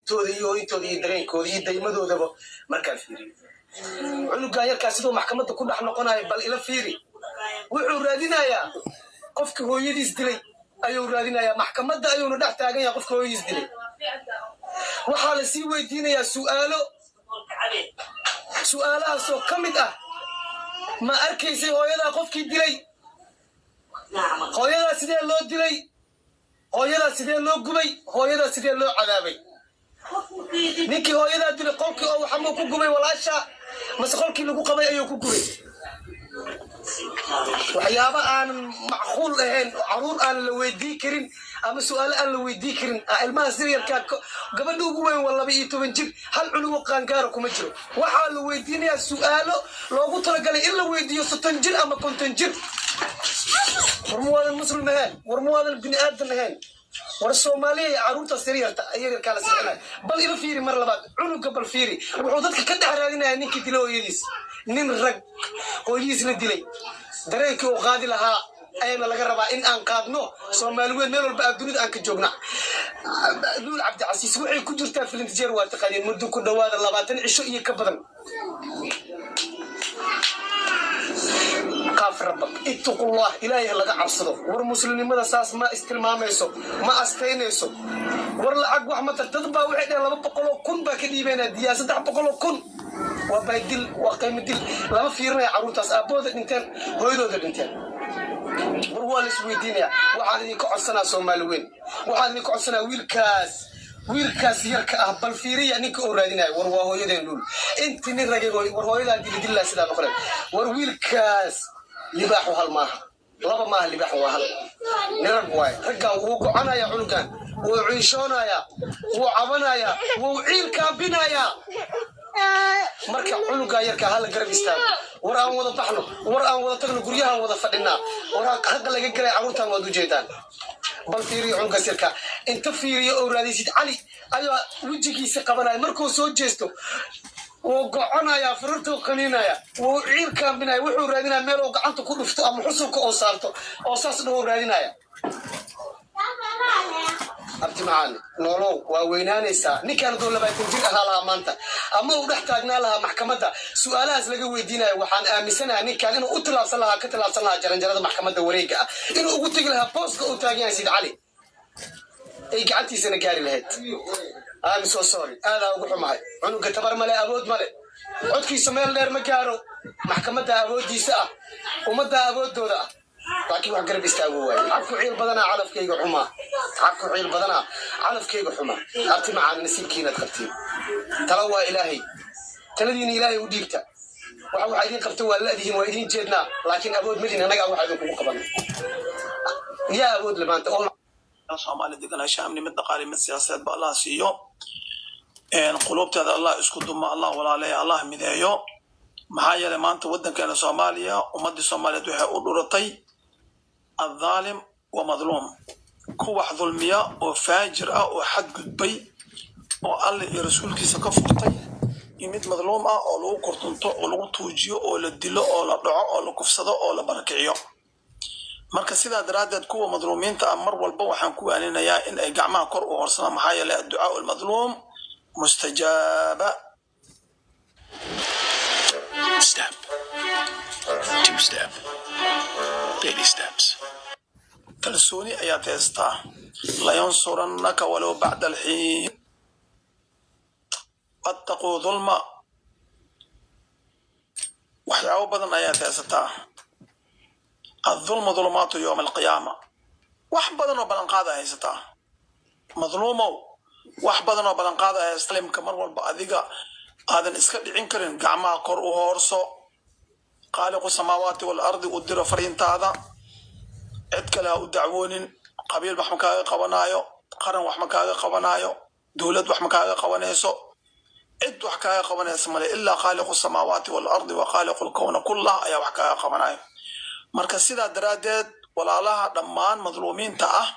Tooda iyo ooyintooda iyo dareenkooda iyo daymadoodaba markaan fiiriyo, cunugan yarkaa siduu maxkamadda ku dhex noqonayo, bal ila fiiri. Wuxuu raadinayaa qofka hooyadiis dilay ayuu raadinayaa. Maxkamadda ayuuna dhex taagan yahay. Qofka hooyadiis dilay waxaa la sii weydiinayaa su'aalo, su'aalahaasoo ka mid ah: ma arkaysay hooyadaa qofkii dilay? Hooyadaa sidee loo dilay? Hooyadaa sidee loo gubay? Hooyadaa sidee loo cadaabay? Ninkii hooyadaa dilay qolkii oo waxamuu ku gubay walaasha, mase qolkii lagu qabay ayuu ku gubay? Waxyaabo aanan macquul ahayn oo caruur aanan la weydii karin ama su'aalo aan la weydii karin ilmaha siryarkaa. Gabadha ugu weyn waa 12 jir. Hal cunugoo qaangaara kuma jiro. Waxaa la weydiinayaa su'aalo loogu talagalay in la weydiiyo 30 jir ama 50 jir. War ma waadan muslim ahayn? War ma waadan bini aadan ahayn? War Soomaaliya, caruurtaas yaryarta yaryarkaa la sixinaya, bal ila fiiri mar labaad cunuga. Bal fiiri wuxuu dadka ka dhex raadinaya ninkii dilay hooyadiis. Nin rag hooyadiis la dilay, dareenkii uu qaadi lahaa ayaana laga rabaa in aan qaadno. Soomaali weyn, meel walba aan dunida aan ka joogna, Luul Cabdicasiis waxay ku jirtaa filintijeer, waa taqaaniin, muddo ku dhawaada 20 cisho iyo ka badan. Qaaf rabak, ittaqullah, Ilaahay laga cabsado. War muslimnimada saas ma istilmaamayso, ma astaynayso. War lacag wax ma tar. Dad baa waxay dhaheen 200,000 baa ka dhiibaynaa diyaa, 300,000. Waa baydil, waa qiimo dil. Lama fiirinaya carruurtaas aabbahooda dhinteen, hooyadooda dhinteen. War waa la isweydiinaya. Waxaan idinka codsanaa, Soomaali weyn, waxaan idinka codsanaa wiilkaas yarka ah, bal fiiriya ninka oo raadinayo. War waa hooyadeen Luul. Inti nin ragay war hooyadaa dilidillaa sidaa noqonay. War wiilkaas libaaxu hal maaha, laba maaha, libaaxu waa hal. Nin rag waaye. Raggan wuu gocanaya, cunugan wuu ciishoonaya, wuu cabanaya, wuu ciil kaambinayaa. Marka cunugaa yarka hala garab istaago. War aan wada baxno, war aan wada tagno, guryahaan wada fadhinaa. War xaqa laga gelay carruurtan waad ujeedaan. Bal fiiriyo cunugaas yarka. Inta fiiriyo oo raadiysid, Cali ayaa wejigiisa qabanaya. Markuu soo jeesto wuu goconayaa, fururtuu qaniinaya, wuu ciil kaambinaya. Wuxuu raadinaya meel uu gacanta ku dhufto ama xusulka oo saarto oo saas dhahu raadinaya. Abti macaani, noolow, waa weynaanaysaa. Ninkaan hadduu 20 jir ahaa lahaa maanta ama uu dhex taagnaa lahaa maxkamadda su'aalahaas laga weydiinayo, waxaan aaminsanahay ninkaan inuu u tilaabsan lahaa, ka tilaabsan lahaa jaranjarada maxkamadda wareega ah, inuu ugu tegi lahaa booska uu taagan yahay Sayid Cali, ay gacantiisana gaari lahayd. I'm so sorry, aadaa ugu xumahay. Cunuga tabar male, awood male, codkiisa meel dheer ma gaaro. Maxkamadda awooddiisa ah, ummadda awooddooda ah, laakiin wax garab istaago waaye. Cabku ciil badanaa, calafkayga xumaa. Cabku ciil badanaa, calafkayga xumaa. Abti macaan, nasiibkiinaad qabtiin. Tala waa Ilaahay, taladiina Ilaahay u dhiibta. Waxa idiin qabta waa ladihiin, waa idiin jeednaa, laakiin awood madin. Annaga waxa idinkugu qaban yaa awood le maanta oo Soomaali deganaansho amni, mid dhaqaale, mid siyaasadeed ba Allah siiyo. Quluubteeda Allah isku duma, Allah walaaleeya, Allah mideeyo. Maxaa yeelay, maanta waddankeena Soomaaliya, ummaddii Soomaaliyeed waxay u dhuratay addaalim wa madluum, ku wax dulmiya oo faajir ah oo xadgudbay oo Alle iyo rasuulkiisa ka furtay, iyo mid madluum ah oo lagu kurtunto oo lagu tuujiyo oo la dilo oo la dhaco oo la kufsado oo la barakiciyo. Marka sidaa daraaddeed, kuwa madluumiinta ah mar walba waxaan ku waaninayaa in ay gacmaha kor u horsadaan, maxaa yeelay adducaau almadluum mustajaaba. Step. Two step. Baby steps. Kalsooni ayaad haystaa. Layansurannaka walow bacda alxiin. Wattaquu dulma. Waxyaabo badan ayaad haysataa. Addulmu dulumaatu yowma alqiyaama. Wax badan oo ballanqaada haysataa, madluumow. Wax badan oo ballanqaada haysta limka. Mar walba adiga aadan iska dhicin karin, gacmaha kor u hoorso. Qaaliqu samaawaati waalardi u diro fariintaada. Cid kale ha u dacwoonin. Qabiil wax ma kaaga qabanaayo, qaran wax ma kaaga qabanaayo, dowlad wax ma kaaga qabanayso. Cid wax kaaga qabanaysa male, ilaa khaaliqu samaawaati waalardi wa khaaliqu lkowna kullah ayaa wax kaaga qabanayo. Marka sidaa daraaddeed, walaalaha dhammaan madluumiinta ah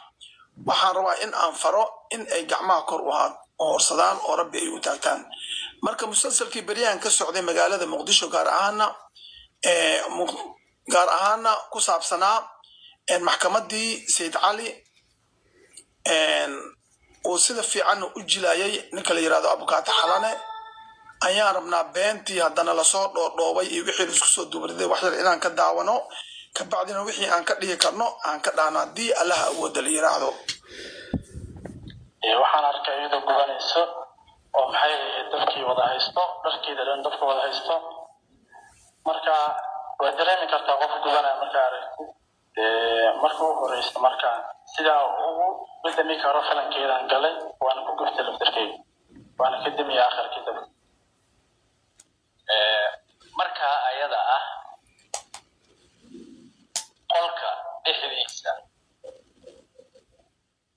waxaan rabaa in aan faro in ay gacmaha kor u hoorsadaan oo Rabbi ay u taagtaan. Marka musalsalkii beryahan ka socday magaalada Muqdisho, gaar ahaana ku saabsanaa maxkamaddii Sayid Cali. Uu sida fiicanna u jilayay ninka la yirahdo Abukaate Xalane ayaan rabnaa beentii haddana lasoo dhoodhoobay iyo wixii laisku soo dubriday wax yar inaan ka daawano, kabacdina wixii aan ka dhihi karno aan ka dhahno, haddii Allaha awoodda la yiraahdo. Waxaan arkay iyadoo gubanayso oo, maxay ahayd, dabkii wada haysto, dharkeeda dhan dabka wada haysto. Marka waad dareemi kartaa qof gubanaya markaa aragtid. Marka u horeysa, marka sidaa ugu bedemi karo falankeedaan galay, waana ku guftay laftarkeyga, waana ka demiya akharkii dabka. Markaa ayada ah qolka dhexdiisa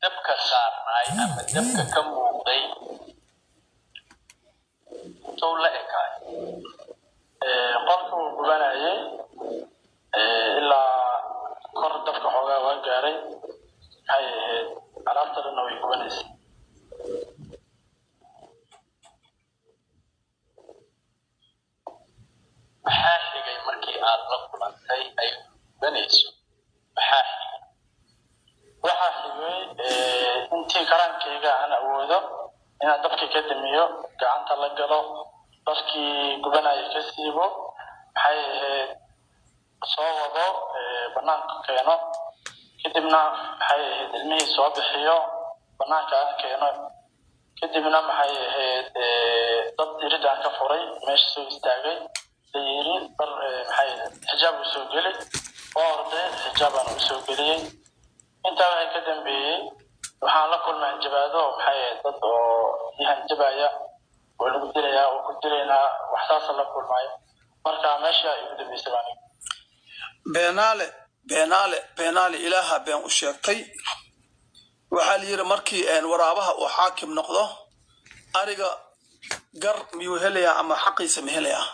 dabka saarnaay ama dabka ka muuqday intuu la ekaay? Qolka wuu gubanayay ilaa kor, dabka xoogaa waa gaaray, maxay ahayd, alaabta dhanna way gubanaysay. Maxaa xigay markii aad la kulantay ay gubanayso? Maxaa xigay? Waxaa xigay intii karaankayga aan awoodo inaan dabkii ka damiyo, gacanta la galo, dharkii gubanaya ka siibo, maxay ahayd, soo wado, banaanka keeno, kadibna, maxay ahayd, ilmihii soo bixiyo, banaanka aan keeno, kadibna, maxay ahayd, dad irid aan ka furay, meesha soo istaagay, la yiri dhar, maxay ahayd, xijaab u soo geli. Waa orday, xijaab aan u soo geliyey. Intaa waxay ka dambeeyey waxaan la kulmay hanjabaado, maxay ahayd, dad oo ii hanjabaya oo lagu dilayaa oo ku dilaynaa, wax saasa la kulmayo. Marka meesha igu dambeysay baan. Beenaale, beenaale, beenaale, Ilaaha been u sheegtay. Waxaa la yidhi markii waraabaha uu xaakim noqdo, ariga gar miyuu helayaa ama xaqiisa ma helayaa?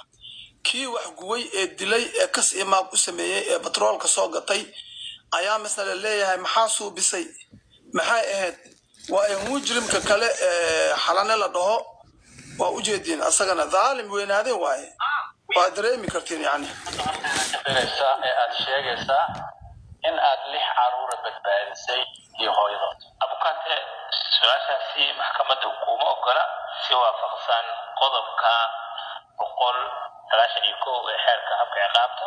Kii wax guway ee dilay ee kas iyo maag u sameeyey ee batroolka soo gatay ayaa misna la leeyahay maxaa suubisay, maxay ahayd? Waa in mujrimka kale ee Xalane la dhaho waa ujeediin, asagana dhaalim weynaadeen waaye, waa dareemi kartiin yani. Ka qiraysaa ee aad sheegaysaa in aad lix caruura badbaadisay iyo hooyadood? Abukaate, su-aashaasi maxkamaddu kuma ogola si waafaqsan qodobka 191 ee xeerka habka ciqaabta,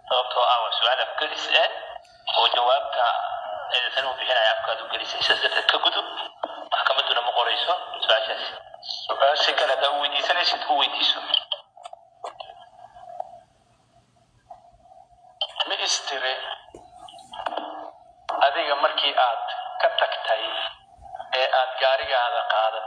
sababtoo ah waa su-aal afgelis ah oo jawaabta eedeysan uu bixinaya afkaad u gelisay. Sidaas darteed ka gudub, maxkamadduna ma qorayso su-aashaasi. Si kale haddaa u weydiisanaysid, u weydiiso.